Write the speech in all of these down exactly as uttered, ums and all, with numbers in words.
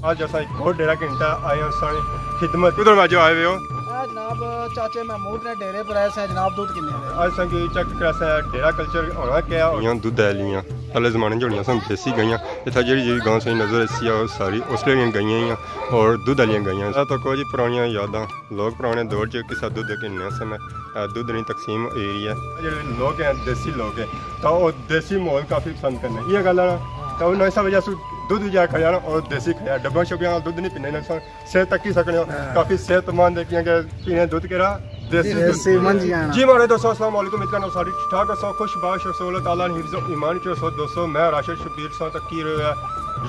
اج اساں ایک اور ڈیرہ گھنٹہ آئے ہاں ساں خدمت۔ کدھر واجو آئے ہوئے ہو؟ اے جناب، چاچے محمود نے ڈیرے پر آئے ساں جناب، دودھ کنے دے۔ اج اساں کی چیک کرا ساں ڈیرہ کلچر ہونا کیا۔ گائیاں دودھ ہے لیاں، پہلے زمانے چ ہونیاں سن دیسی گائیاں۔ اتھا جیڑی جیڑی گاں ساں نظر ایسی آ، او ساری آسٹریلین گائیاں ہیاں اور دودھ آلیاں گائیاں۔ اے تکو جی پرانیاں یاداں، لوگ پرانے دور چ کسا دودھ گھننے سن، اے دودھ نی تقسیم ہوئی رہی ہے۔ جیڑے لوگ ہیں، دیسی لوگ ہیں، تاں او دیسی ماحول کافی پسند کرنے۔ یہ گل ہے نا، تاں انہاں اس وجہ سے دودھ بھی جا کھڑیا نا اور دیسی کھڑیا۔ ڈبا شبیاں نال دودھ نہیں پینے، نقصان صحت تک ہی سکنے ہو۔ ہاں۔ کافی صحت مند ہے، کیونکہ پینے دودھ کیڑا؟ دیسی دودھ۔ دیسی منجی آنا۔ جی ماڑے دوستو، السلام علیکم، اتنا نو ساری ٹھیک ٹھاک ہو سو، خوش باش ہو سو، اللہ تعالیٰ نے حفظ و ایمان چ ہو سو۔ دوستو، میں راشد شبیر ساں تکی رہے ہو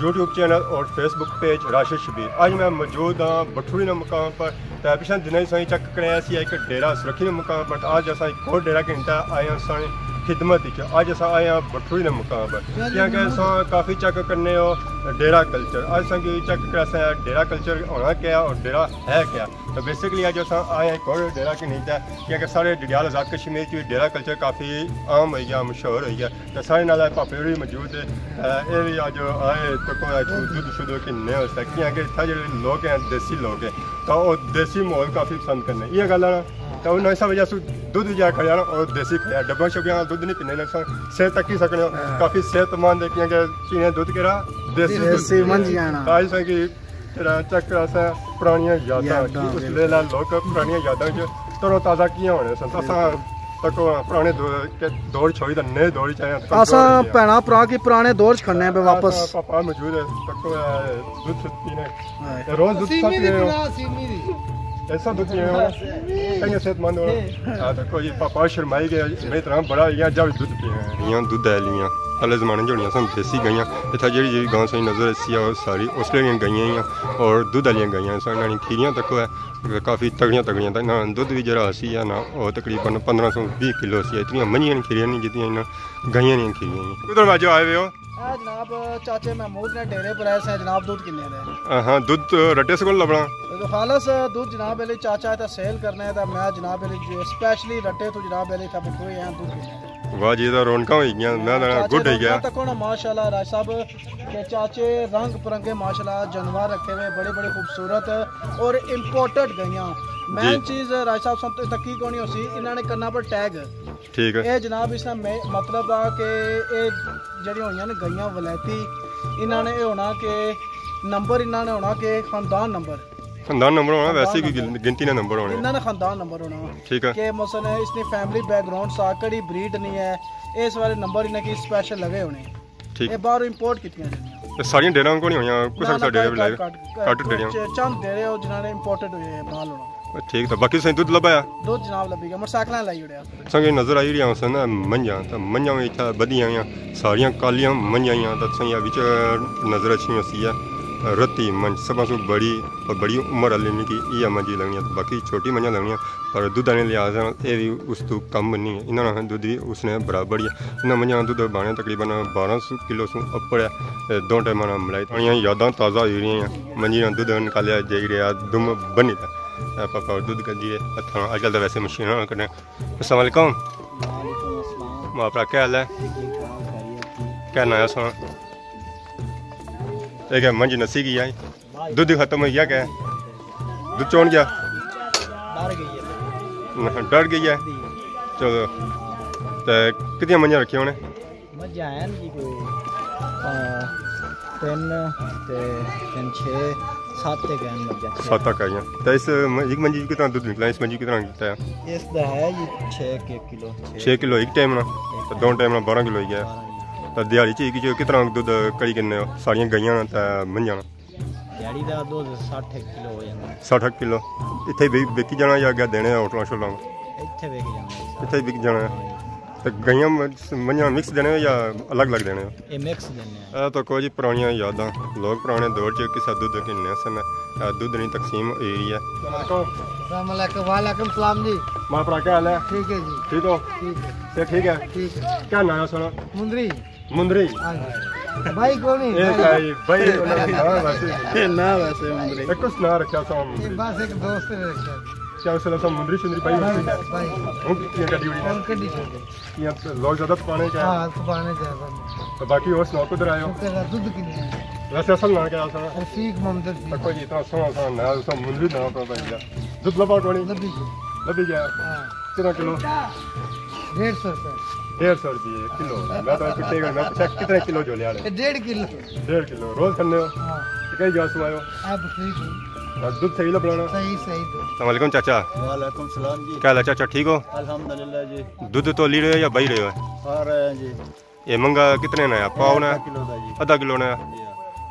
یوٹیوب چینل اور فیس بک پیج راشد شبیر۔ اج میں موجود ہاں بٹھوئی نے مقام پر۔ تے پچھلے دناں سائیں چیک کریا سی ایک ڈیرہ سرکھی نے مقام پر، تے اج اساں ایک اور ڈیرہ گھنٹہ آئے ہاں سائیں خدمت وچ۔ اج اساں آئے ہاں بٹھوئی نے مقام پر، کیونکہ اساں کافی چیک کرنے ہو ڈیرہ کلچر۔ اج اساں کی چیک کرا سا ڈیرہ کلچر ہونا کیا اور ڈیرہ ہے کیا۔ تو بیسیکلی اج اساں آئے ہاں ایک اور ڈیرہ گھنٹہ، کیونکہ سارے ڈڈیال آزاد کشمیر کی ڈیرہ کلچر کافی عام ہوئی گیا، مشہور ہوئی گیا۔ تے ساڑے نال اے پاپے ہوری موجود ہے۔ اے، اے وی اج آئے تکو اے دودھ شودھ گھننے واسطے، کیاں کہ اتھا جیڑے لوگ ہیں، دیسی لوگ ہیں، تاں او دیسی ماحول کافی پسند کرنے۔ یہ گل ہے نا؟ تاں انہاں اس وجہ سے دودھ وی جا کھڑیا نا، او دیسی کھڑیا۔ ڈبا شبیاں نال دودھ نہیں پینے، نقصان صحت تک ہی سکنے ہو۔ ہاں۔ کافی صحت مند ہے، کیاں کہ پینے دودھ کیڑا؟ دیسی دودھ۔ دیسی منجی آنا۔ تاں اس وجہ کہ جیڑا چیک کرا سا پرانیاں یاداں، یاداں، کہ اس ویلے لوک پرانیاں یاداں وچ تر و تازہ کیاں ہونے سن۔ اساں تکو پرانے دور، دور چھوڑی تے نئے دور چ آئے ہاں، تکو اساں پرانے دور چ۔ بھینا بھرا کی پرانے دور چ کھڑنے پے واپس۔ پاپا موجود ہے، تکو دودھ شودھ پینے۔ ہاں۔ تے روز دودھ سیمی دی پینے ہو؟ بنا، سیمی دی۔ ایسا دودھ پینے ہو؟ کہیں صحت مند ہو؟ ہاں، تکو جی پاپا شرمائی گئے، میں اتنا بڑا ہو گیا، جب دودھ پینے۔ یہاں دودھ ہے لیاں۔ پہلے زمانے چ ہونیاں سن دیسی گائیاں۔ اتھا جیڑی جیڑی گاں ساں نظر ایسی آ، او ساری آسٹریلین گائیاں ہیاں اور دودھ آلیاں گائیاں ساں۔ انہاں نی کھیریاں تکو ہے، کافی تگڑیاں تگڑیاں۔ تے انہاں نا دودھ وی جیڑا سی ہے نا، او تقریباً پندرہ سو بیس کلو سی۔ اتنیاں منجیاں نی کھیریاں نہیں جتنیاں انہاں گائیاں نی کھیریاں ہیاں۔ کدھر واجو آئے ہوئے ہو؟ اے جناب، چاچے محمود نے ڈیرے پر آئے ساں جناب، دودھ کنے دے۔ ہاں، دودھ رٹے سے کول لبنا؟ خالص دودھ جناب علی چاچا تے سیل کرنے، تے میں جناب علی اسپیشلی رٹے تو جناب علی تھا بٹھوئی ہیں دودھ کنے دے۔ واہ جی، تاں رونقاں ہوئی گیاں، میں تاں چاچے گڈ ہوئی گیا۔ تکو نا ماشاءاللہ راج صاحب، کہ چاچے رنگ برنگے ماشاءاللہ جانور رکھے ہوئے، بڑے بڑے خوبصورت اور امپورٹڈ گئیاں۔ جی۔ مین چیز راج صاحب سب تک کی کونی ہو سی، انہاں نے کرنا پر ٹیگ۔ ٹھیک ہے۔ اے جناب اس نا مے-، مطلب آ کہ اے جڑی ہوئیاں نے گئیاں ولایتی، انہاں نے اے ہونا کہ نمبر انہاں نے ہونا کہ خاندان نمبر۔ خاندان نمبر ہونا، ویسے بھی گن-، گنتی نے نمبر ہونے۔ انہاں نے خاندان نمبر ہونا۔ ٹھیک ہے۔ کہ مثلاً اس نی فیملی بیک گراؤنڈ سا، کڑی بریڈ نہیں ہے، اس والے نمبر انہاں کی اسپیشل لگے ہونے۔ ٹھیک۔ اے باہروں امپورٹ کیتیاں جانیاں۔ اے ساریاں ڈیراں کو نہیں ہوئیاں، کچھ نہ، اکثر نہ، ڈیرے بھی لائے۔ کٹ، کٹ، کٹ ڈیراں۔ کچھ چند ڈیرے ہو جنہاں نے امپورٹڈ ہوئے مال ہونا۔ ٹھیک، تو باقی تساں دودھ لبایا؟ دودھ جناب لبی گیا، موٹر سائیکل لائی اڑیا۔ سنگے نظر آئی رہیا سن منجاں، تے منجاں وی اتھا بدیاں ہویاں، ساریاں کالیاں منجاں آیاں، تے تساں وچ نظر اچھنی ہوسی ہے رتی منج، سبھاں سوں بڑی اور بڑی عمر آلی مکی ایہہ منجی لگنی ہے، تے باقی چھوٹی منجاں لگنیاں، پر دودھ آلے لحاظ نال اے وی اس توں کم نہیں ہے، انہاں نا دودھ وی اس نے برابر ہی ہے۔ انہاں منجاں نا دودھ بانے تقریباً بارہ سو کلو سوں اپر ہے، تے دو ٹائماں نا ملائی۔ پرانیاں یاداں تازہ ہوئی رہیاں، منجی نا دودھ نکالیا جائی رہیا، دم بنی تے۔ اے پاپا اور دودھ کڈی رہے ہتھاں، اج کل تاں ویسے مشیناں نال کڈنے۔ السلام علیکم۔ وعلیکم السلام۔ ماں بھرا کیا حال ہے؟ ٹھیک ٹھاک، خیریت جی۔ کیا ناں ہے سونا؟ اے کیا منجی نسی گئی ہے؟ دودھ ہی ختم ہوئی گیا کیا؟ دودھ چون گیا؟ ڈر گئی ہے۔ نہ، ڈر گئی ہے؟ جی۔ چلو۔ تے کتنی منجاں رکھیاں ہونے؟ مجھاں ہیں جی کوئی، آ، تین تے تین، چھ، ست تے گئے مجھاں، چھ۔ ست تک آئیاں۔ تے اس م-، ایک منجی کتنا دودھ نکلا؟ اس منجی کتنا نکلتا ہے؟ اس دا ہے جی چھ کے کلو۔ چھ کلو ایک ٹائم نا؟ ایک تے دو ٹائم نا بارہ کلو ہی گیا۔ بارہ کلو۔ تے دیہاڑی چ ایک چ کتنا دودھ کڑی کنے ہو؟ ساریاں گائیاں تے منجاں نا؟ دیہاڑی دا دودھ سٹھ ایک کلو ہو جانا۔ سٹھ ایک کلو۔ اتھے بی-، بکی جانا یا اگے دینے ہوٹلاں شوٹلاں؟ اتھے وک جانا ہے۔ اتھے وک جانا ہے۔ ہاں جی۔ تے گائیاں م-، منجاں مکس دینے ہو یا الگ الگ دینے ہو؟ اے مکس دینے ہیں۔ اے تو کوئی جی پرانیاں یاداں، لوگ پرانے دور چ کسا دودھ گھننے سن، اے دودھ نی تقسیم ہوئی رہی ہے۔ السلام علیکم۔ وعلیکم السلام جی۔ ماں بھرا کیا حال ہے؟ ٹھیک ہے جی۔ ٹھیک ہو؟ ٹھیک ہے۔ تے ٹھیک ہے؟ ٹھیک ہے۔ کیا ناں ہے سونا؟ مندری۔ مندری۔ ہاں جی۔ بھائی کون ہے؟ اے بھائی، بھائی، انہاں دا ناں ویسے ہی مندری۔ ناں ویسے مندری۔ اے کس ناں رکھیا سا اے مندری؟ بس ایک دوست نے رکھیا۔ کیا اس ویلے سا مندری شندری بھائی ہوسی؟ بھائی۔ ہن کتنی گڈی اڑی ہے؟ ہن گڈی چھوڑ دے۔ کیا لوگ زیادہ تپانے کیا؟ ہاں، تپانے زیادہ۔ تو باقی اور سناؤ، کدھر آئے ہو؟ شکر ہے، دودھ کنے آئے۔ ویسے اصل ناں کیا ہے ساڑا؟ رفیق محمد رفیق۔ تکو جی، اتنا سوہنا سوہنا ناں، اس منہ وی ناں پتہ لگیا۔ دودھ لبھا کونی؟ لبھی گیا۔ لبھی گیا۔ ہاں۔ کتنا کلو؟ ڈیڑھ سو روپے۔ ڈیڑھ سو روپے کلو۔ میں تو پچھے گیا، میں پوچھا کتنے کلو جھولے آنے؟ اے ڈیڑھ کلو۔ ڈیڑھ کلو۔ روز کھانے ہو؟ ہاں۔ تے کئی جا سوں آئے ہو؟ اے بخشی سوں۔ اور دودھ صحیح لبھنا نا؟ صحیح، صحیح دودھ۔ السلام علیکم چاچا۔ وعلیکم السلام جی۔ کیا حال ہے چاچا، ٹھیک ہو؟ الحمدللہ جی۔ دودھ تو لی رہے ہو یا بئی رہے ہو؟ آ رہے ہیں جی۔ یہ منگا کتنے نا ہے؟ پاؤ نا؟ آدھا کلو دا جی۔ آدھا کلو نا؟ جی ہاں۔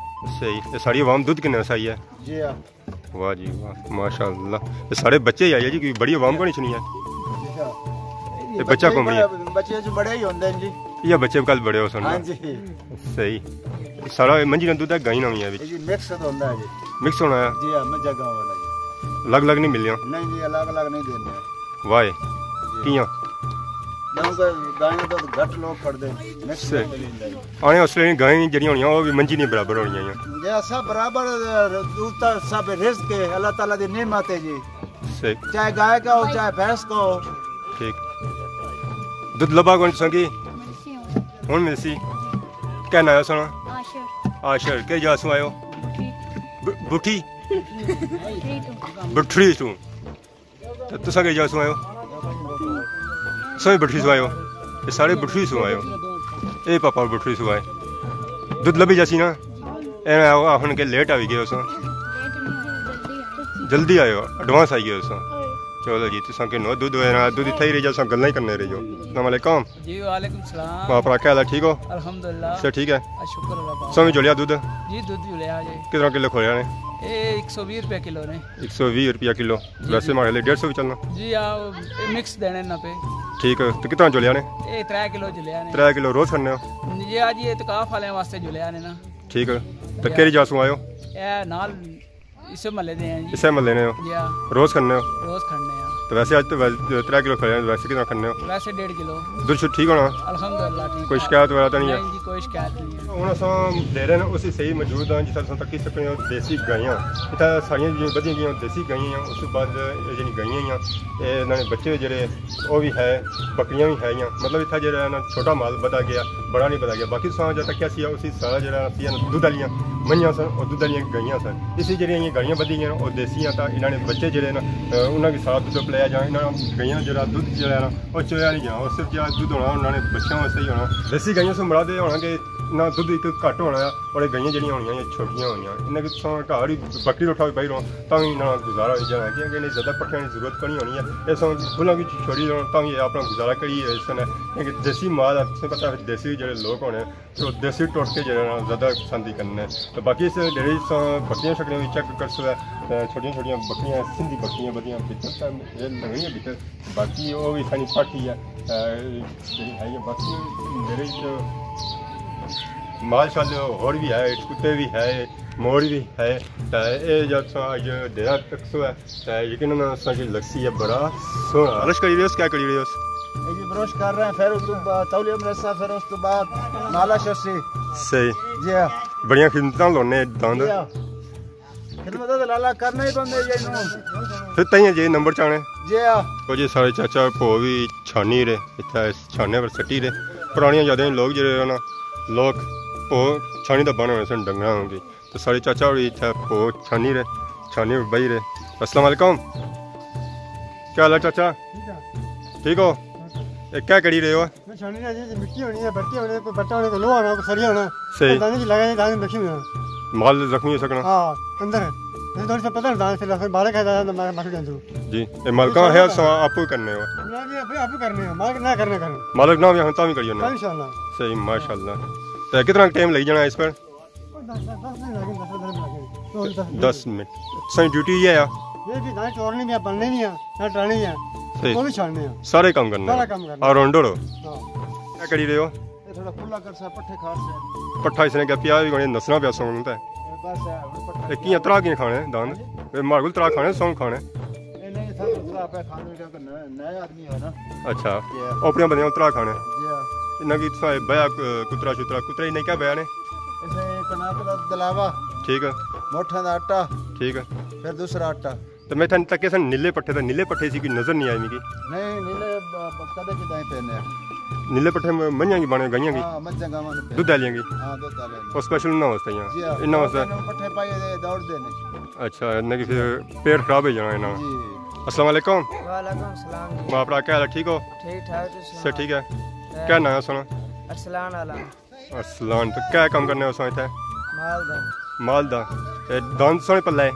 صحیح۔ یہ ساری عوام دودھ کنے سائی ہے؟ جی ہاں۔ واہ جی واہ، ماشاءاللہ۔ یہ سارے بچے ہی آئے جی، کوئی بڑی عوام کو نہیں سنی ہے۔ جی ہاں۔ یہ بچہ بچے کون بڑی ہے؟ بڑے، بچے جو بڑے ہی ہوندے ہیں جی۔ یہ بچے کل بڑے ہو سن۔ ہاں جی۔ صحیح۔ سارا منجی نا دودھ ہے، گائیں نا وی ہے وچ؟ جی، مکس تو ہوندا ہے جی۔ مکس ہونا ہے؟ جی ہاں، منجا گاؤں والا جی۔ الگ الگ نہیں ملیا؟ نہیں جی، الگ الگ نہیں دیندے۔ واہ۔ جی۔ کیاں؟ کیونکہ گائیں تو گھٹ لوگ کھڑدے، مکس سے نہیں ملیندا جی۔ آنے آسٹریلین گائیں جڑیاں ہونیاں، وہ بھی منجی نہیں برابر ہونیاں ہیں۔ جی، سب برابر، دودھ تا سب رزق ہے، اللہ تعالیٰ دی نعمت ہے جی۔ صحیح۔ چاہے گائے کا ہو، چاہے بھینس کا ہو۔ ٹھیک۔ دودھ لبا کون سنگی؟ ملسی ہوں۔ ہن ملسی۔ کیا ناں ہے سنا؟ آشر۔ آشر، کیا جا سوں آئے ہو؟ بٹھی۔ ب-، بٹھی؟ بٹھی تو۔ بٹھری تو۔ تے تساں کیا جا سوں آئے ہو؟ تساں بھی بٹھری سوں آئے ہو؟ یہ سارے بٹھری سوں آئے ہو؟ اے پاپا بٹھری سوں آئے۔ دودھ لبھی جاسی نا؟ اے آخن کے لیٹ آئی گئے ہو ساں۔ جلدی آئے ہو، ایڈوانس آئی گئے ہو ساں۔ چلو جی، تساں کے نو دودھ ہوئے نا، دودھ اتھا ہی رہ جاؤ، ساں گلاں ہی کرنے رہ جاؤ۔ السلام علیکم۔ جی وعلیکم السلام۔ وہاں پر کیا حال ہے، ٹھیک ہو؟ الحمدللہ۔ سے ٹھیک ہے؟ آ، شکر اللہ پاک۔ سو بھی جلیا دودھ؟ جی دودھ جلیا جی۔ کتنا کلو کھولیا نے؟ اے ایک سو بیس روپے کلو نے۔ ایک سو بیس روپیہ کلو۔ جی، ویسے جی۔ ماڑے لیے ڈیڑھ سو بھی چلنا۔ جی آ، اے مکس دینے نا پے۔ ٹھیک ہے، تو کتنا جلیا نے؟ اے ترے کلو جلیا نے۔ ترے کلو روز کھانے ہو؟ جی آ جی، اعتکاف والے واسطے جلیا نے نا۔ ٹھیک ہے۔ تو جی۔ کیڑی جا سوں آئے ہو؟ اے نال اسے محلے دے ہیں جی۔ اسے محلے نے ہو؟ جی ہاں۔ روز کھانے ہو؟ روز کھانے ہیں۔ تو ویسے اج تو ویسے ترے کلو کھانے ہو، ویسے کتنا کھانے ہو؟ ویسے ڈیڑھ کلو۔ دودھ شودھ ٹھیک ہونا؟ الحمدللہ ٹھیک کوئی ٹھاک۔ شکایت وغیرہ تو نہیں ہے؟ نہیں جی، کوئی شکایت نہیں ہے۔ ہن اساں دیرے نے اسی صحیح موجود ہاں، جتھے تساں تکی سکنے ہو دیسی گائیاں۔ اتھے ساریاں جیہڑیاں بدھیاں گئیاں، دیسی گائیاں ہیں۔ اس تو بعد یہ جیہڑیاں گائیاں ہیں، یہ انہاں نے بچے جیہڑے او وی ہے، بکریاں وی ہے یا، مطلب اتھا جیہڑا ہے نا چھوٹا مال بدھا گیا، بڑا نہیں بدھا گیا۔ باقی تساں جے تکیا سی، اسی سارا جیہڑا سی نا دودھ آلیاں منجھیاں سن اور دودھ آلیاں گائیاں سن۔ اسی جیہڑیاں یہ گائیاں بدھی گئیاں، او دیسی ہیں، تاں انہاں نے بچے جیہڑے نا، اہ، انہاں کی ساتھ دودھ پلایا جا، انہاں گائیاں جیہڑا دودھ جیہڑا ہے نا، او چویا نہیں جانا، او صرف جیہڑا دودھ ہونا، انہاں نے بچیاں واسطے ہی ہونا۔ دیسی گائیاں سے مراد یہ ہونا کہ انہاں دودھ ایک گھٹ ہونا ہے، اور یہ گائیاں جیہڑیاں ہونیاں، یہ چھوٹیاں ہونیاں، انہاں کی تساں گھر ہی بکری روٹھا بھی پائی رہو، تاں وی انہاں نا گزارا ہوئی جانا، کیونکہ انہیں زیادہ پٹھیاں نی ضرورت کونی ہونی ہے۔ اس وقت کھلاں وچ چھوڑی رہو، تاں وی اپنا گزارا کری رہے سن، کیونکہ دیسی مال ہے، تساں پتہ ہے دیسی جیہڑے لوگ ہونے، تو دیسی ٹوٹکے جیہڑے نا زیادہ پسند ہی کرنے۔ تو باقی اس ڈیری ساں بکریاں شکریاں وی چیک کر سکتے، چھوٹیاں چھوٹیاں بکریاں، سندھی بکریاں بدیاں بھتر، تاں یہ لگنی ہے بھتر، باقی وہ بھی سانی پاٹھی ہے، جیہڑی ہے، باقی ڈیری تو مال شال ہور بھی ہے، کتے بھی ہے، موڑ بھی ہے۔ تے اے جد تساں اج ڈیرہ تکسو ہے، تے یقیناً تساں کی لگسی ہے بڑا سوہنا۔ برش کری رہے ہو، کیا کری رہے ہو؟ اے جی برش کر رہے ہیں، پھر اس تو بعد تولیہ مرسا، پھر اس تو بعد نالا شسی۔ صحیح۔ جی ہاں۔ بڑیاں خدمتاں لونے داند۔ جی ہاں۔ خدمت تو لالا کرنا ہی بندے جی نو۔ پھر تائیں جی نمبر چانے۔ جی ہاں۔ او جی سارے چاچا پو بھی چھانی رہے، اتھا اس چھانے پر سٹی رہے۔ پرانیاں یادیں لوگ جڑے نا، لوگ پو چھانی دا بنے ہونے سن ڈنگراں ہوں گی۔ تو سارے چاچا ہوری اتھے پو چھانی رہے، چھانی پر بہی رہے۔ السلام علیکم۔ کیا حال ہے چاچا؟ ٹھیک ہے۔ ٹھیک ہو؟ اے کیا کری رہے ہو؟ میں چھانی رہا جی، مٹی ہونی ہے، بٹی ہونی ہے، کوئی بٹا ہونا، کوئی لوہا ہونا، کوئی سریا ہونا۔ صحیح۔ دانے جی لگا جی، دانے رکھی ہونا۔ مال زخمی ہو سکنا۔ ہاں، اندر ہے۔ یہ تھوڑی سا پتہ نہیں، دانے سے لگا، بالک ہے، دانے مار، مار کے اندر۔ جی، اے مالکاں ہے سو آپ کرنے ہو؟ نہ جی، آپ، آپ کرنے ہیں، مالک نہ کرنے کرن۔ مالک نہ ہوئے ہن تاں وی کریو نا۔ انشاءاللہ۔ صحیح، ماشاءاللہ۔ تے کتنا ٹائم لگی جانا اس پر؟ دس، دس، دس دن لگے۔ دس منٹ۔ صحیح، ڈیوٹی یہ ہے؟ یہ بھی دانے چورنے بھی ہیں، بننے بھی ہیں، نہ ٹرانے بھی ہیں۔ صحیح۔ وہ بھی چھاڑنے ہیں۔ سارے کام کرنے ہیں۔ سارا کام کرنا ہے۔ آل راؤنڈر ہو؟ ہاں۔ کیا کری رہے ہو؟ یہ تھوڑا کھلا کر سا پٹھے کھا سے۔ پٹھا اس نے کیا پیا بھی کوئی نسنا پیا سو ہن تے۔ یہ بس ہے، ہن پٹھا اے کیاں ترا کیاں کھانے داند؟ ہاں جی۔ اے ماڑے کول ترا کھانے، سو کھانے؟ اے نہیں، سب ترا پہ کھانے کیونکہ نئے، نئے آدمی ہو نا۔ اچھا۔ جی ہاں۔ اوپریاں بندیاں ترا کھانے؟ جی ہاں۔ انہاں کی تساں بیا کترا شترا، کترے نے کیا بیا نے؟ اسے کناپ دا دلاوا۔ ٹھیک ہے۔ موٹھاں دا آٹا۔ ٹھیک ہے۔ پھر دوسرا آٹا۔ تے میں اتھے تکے سن نیلے پٹھے، تے نیلے پٹھے سی کوئی نظر نہیں آئے میکی۔ نہیں، نیلے ب-، ب-، کدے کدے ہی پینے ہیں۔ نیلے پٹھے م-، منجھاں کی بانے، گائیاں کی؟ ہاں، مجھے گاواں نے پینے۔ دودھ آلیاں کی؟ ہاں، دودھ آلیاں کی۔ اور اسپیشل انہاں واسطے ہی ہیں؟ جی ہاں۔ انہاں واسطے؟ پٹھے پائے دے دوڑ دے نے۔ اچھا، انہاں کی پھر پیٹ خراب ہو جانا انہاں۔ جی۔ السلام علیکم۔ وعلیکم السلام جی۔ ماں اپنا کیا حال ہے، ٹھیک ہو؟ ٹھیک ٹھاک، تسی سناؤ؟ ٹھیک ہے۔ ہاں۔ کیا نام ہے سنا؟ ارسلان عالم۔ ارسلان، تو کیا کام کرنے ہو سو اتھے؟ مال دا۔ مال دا۔ اے داند سونے پلے؟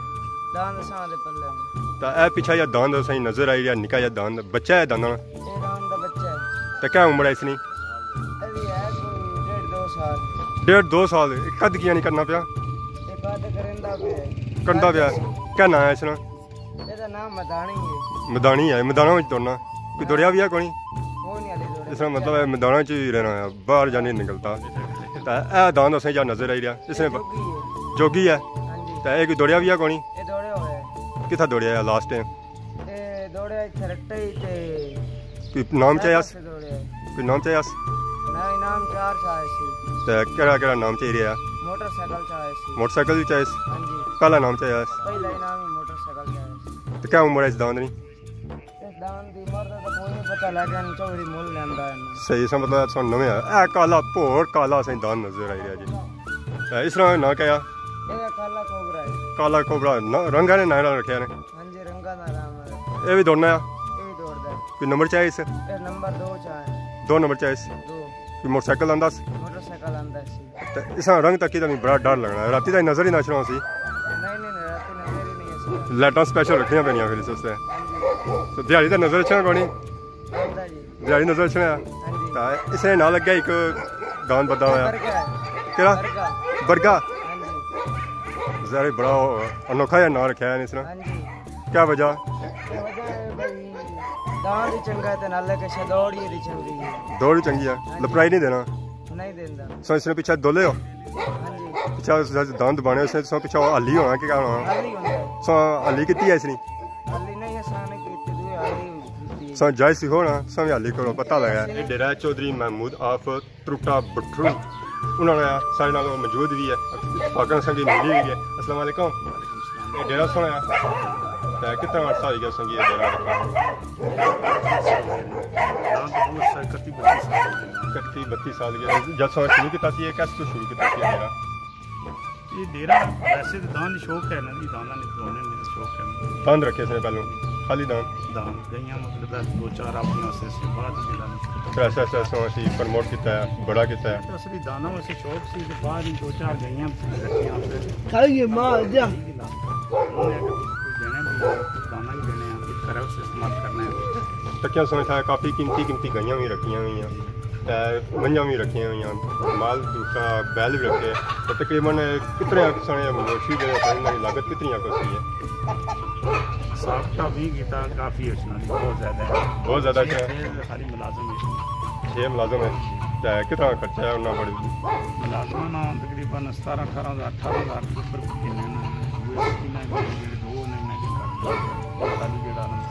داند ساں دے پلے ہن۔ تا اے پیچھے یا داند سائیں نظر آئی رہیا، نکا یا داند، بچہ ہے دانداں؟ اے داند دا بچہ ہے۔ تے کیا عمر ہے اس نی؟ اے وی ہے کوئی ڈیڑھ دو سال۔ ڈیڑھ دو سال؟ اے قد کیا نہیں کرنا پیا؟ اے قد کرندا پیا ہے۔ کرندا پیا۔ کیا نام ہے اس نا؟ اے دا نام مدانی ہے۔ مدانی ہے، مدانہ وچ دوڑنا۔ کوئی دوڑیا وی ہے کونی؟ کوئی نہیں ہلے دوڑیا۔ اس نا مطلب ہے مدانہ چ ہی رہنا ہے، باہر جانے نہیں نکلتا۔ تے اے داند اسیں جا نظر آئی رہیا۔ اس نے جوگی ہے۔ جوگی ہے؟ ہاں جی۔ تے اے کوئی دوڑیا وی ہے کونی؟ اے دوڑے ہوئے۔ کتھا دوڑیا ہے لاسٹ ٹائم؟ اے دوڑے اتھے رٹے ہی تے کوئی نام چاہیا؟ دوڑے۔ کوئی نام چاہیا؟ نہ، انعام چار سال سی۔ تے کیڑا کیڑا نام چاہی رہیا؟ موٹر سائیکل چاہیا سی۔ موٹر سائیکل وی چاہیا سی؟ ہاں جی۔ پہلا نام چاہیا سی؟ پہلا انعام ہی موٹر سائیکل چاہیا سی۔ تے کیا عمر ہے اس داند نی؟ اس داند دی عمر دا تاں کوئی نہیں پتہ، لیکن چوہدری مول لیندا ہے۔ صحیح، اس نا مطلب ہے سن نویں ہے۔ اے کالا، بھور کالا سائیں داند نظر آئی رہیا جی۔ اے اس نا نام کیا ہے؟ اے کالا کوبرا ہے۔ کالا کوبرا، نا-، رنگاں نے ناں رکھیا نے۔ ہاں جی، رنگاں دا نام ہے۔ اے وی دوڑنا ہے؟ اے وی دوڑدا ہے۔ کوئی نمبر چاہیے اس؟ اے نمبر دو چاہیے۔ دو نمبر چاہیے اس؟ دو۔ کوئی موٹر سائیکل آندا اس؟ موٹر سائیکل آندا سی۔ تے اس نا رنگ تکی تے میں بڑا ڈر لگنا ہے۔ راتی تے نظر ہی نہ اچھنا سی۔ نہیں، نہیں، نہیں، راتی نظر ہی نہیں اچھنا۔ لائٹاں سپیشل رکھنیاں پینیاں پھر اس واسطے۔ ہاں جی۔ تے دیہاڑی تے نظر اچھنا کونی؟ آندا جی۔ دیہاڑی نظر اچھنا ہے۔ ہاں جی۔ تے اس نے نال لگا ایک داند بدا ہویا۔ برگا ہے۔ کیڑا؟ برگا۔ برگا؟ ہاں جی۔ ذرا بڑا انوکھا جہا ناں رکھیا ہے اس نے۔ ہاں جی۔ کیا وجہ؟ وجہ ہے بھائی، داند ہی چنگا ہے تے نالے کشا دوڑ ہی دی چنگی ہے۔ دوڑ ہی چنگی ہے، ہاں جی۔ لپرائی نہیں دینا۔ نہیں دیندا۔ سو اس نے پیچھے دولے ہو؟ ہاں جی۔ پیچھے اس داند دبانے اس نے سو پیچھے ہلی ہونا کہ کیا ہونا؟ ہلی ہونا ہے۔ سو ہلی کیتی ہے اس نے؟ ہلی نہیں، اساں نے کیتی، دوئے ہلی ہوتی ہے۔ سو جائز سی ہونا، سو بھی ہلی کرو، پتہ لگا ہے۔ یہ ڈیرہ چودھری محمود آف ترٹا بٹھرو، انہاں نے سارے نال موجود بھی ہے، اتفاقاً سنگی ملی ہوئی ہے۔ السلام علیکم۔ یہ ڈیرہ سونا ہے۔ تے کتنا عرصہ ہو گیا سنگی یہ ڈیرہ رکھا؟ نام تو بہت سا، اکتی بتی سال ہو گئے۔ اکتی بتی سال ہو گئے۔ جب سونا شروع کیتا سی، یہ کس تو شروع کیتا سی یہ ڈیرہ؟ یہ ڈیرہ ویسے تو داند شوق ہے نا جی، دانداں نے کرونے نے شوق ہے۔ داند رکھے سے پہلو، خالی داند؟ داند، گئیاں مطلب ہے دو چار اپنے واسطے سے بعد جڑا۔ پھر ایسا ایسا سو اسی پروموٹ کیتا ہے، بڑا کیتا ہے۔ تو اصلی دانداں واسطے شوق سی، تے بعد ہی دو چار گئیاں رکھیاں پھر۔ کھائی گئے ماں، جا۔ انہوں نے کوئی دینے بھی، دانداں بھی دینے ہیں، گھر اس استعمال کرنے ہیں۔ تکیا سوچتا ہے کافی قیمتی قیمتی گائیاں بھی رکھیاں ہوئی ہیں۔ تے منجھاں وی رکھیاں ہوئیاں، مال دوسرا بیل وی رکھے، تے تقریباً کتنے سنے مویشی جڑے سن، انہاں دی لاگت کتنی آ کوسی ہے؟ حساب کتاب نہیں کیتا، کافی اچھنا جی، بہت زیادہ ہے۔ بہت زیادہ چھ اچھنا ہے۔ چھ ساری ملازم ہے۔ چھ ملازم ہے۔ تے کتنا خرچہ ہے انہاں پر؟ ملازماں نا تقریباً ستارہ اٹھارہ ہزار، اٹھارہ ہزار دے اوپر کنے نا، یو ایس پی نا دو نے، میں خالی جڑا نا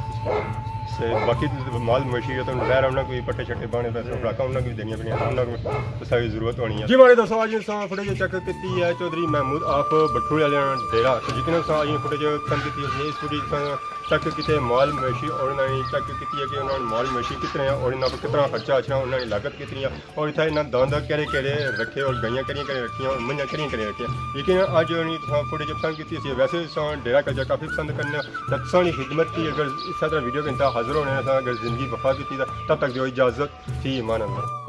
تے باقی تے مال مویشی ہے، تے ظاہر ہے انہاں کوئی پٹھے شٹھے بانے پے، خوراکاں انہاں کوئی دینیاں پینیاں، انہاں کو پیسہ کی ضرورت ہونی ہے۔ جی ماڑے دوستو، اج اساں فوٹیج چیک کیتی ہے چوہدری محمود آف بٹھرو والے ڈیرہ۔ تو یقیناً اساں اج فوٹیج پسند کیتی ہوسی، اس فوٹیج اساں چیک کیتے مال مویشی اور انہاں نے چیک کیتی ہے کہ انہاں نے مال مویشی کتنے ہیں اور انہاں پر کتنا خرچہ اچھنا، انہاں نے لاگت کتنی ہے۔ اور اتھا انہاں داند کیڑے کیڑے رکھے اور گائیاں کیڑیاں کیڑیاں رکھیاں اور منجھاں کیڑیاں کیڑیاں رکھیاں۔ یقیناً اج انہاں تساں فوٹیج پسند کیتی ہوسی۔ ویسے تساں ڈیرہ کلچر کافی پسند کرنے ہو، تے تساں نی خدمت کی اگر اس طرح ویڈیو کے انتہا حاضر ہونے ہیں، اگر زندگی وفا کیتی، تب تک دیو اجازت، فی امان اللہ۔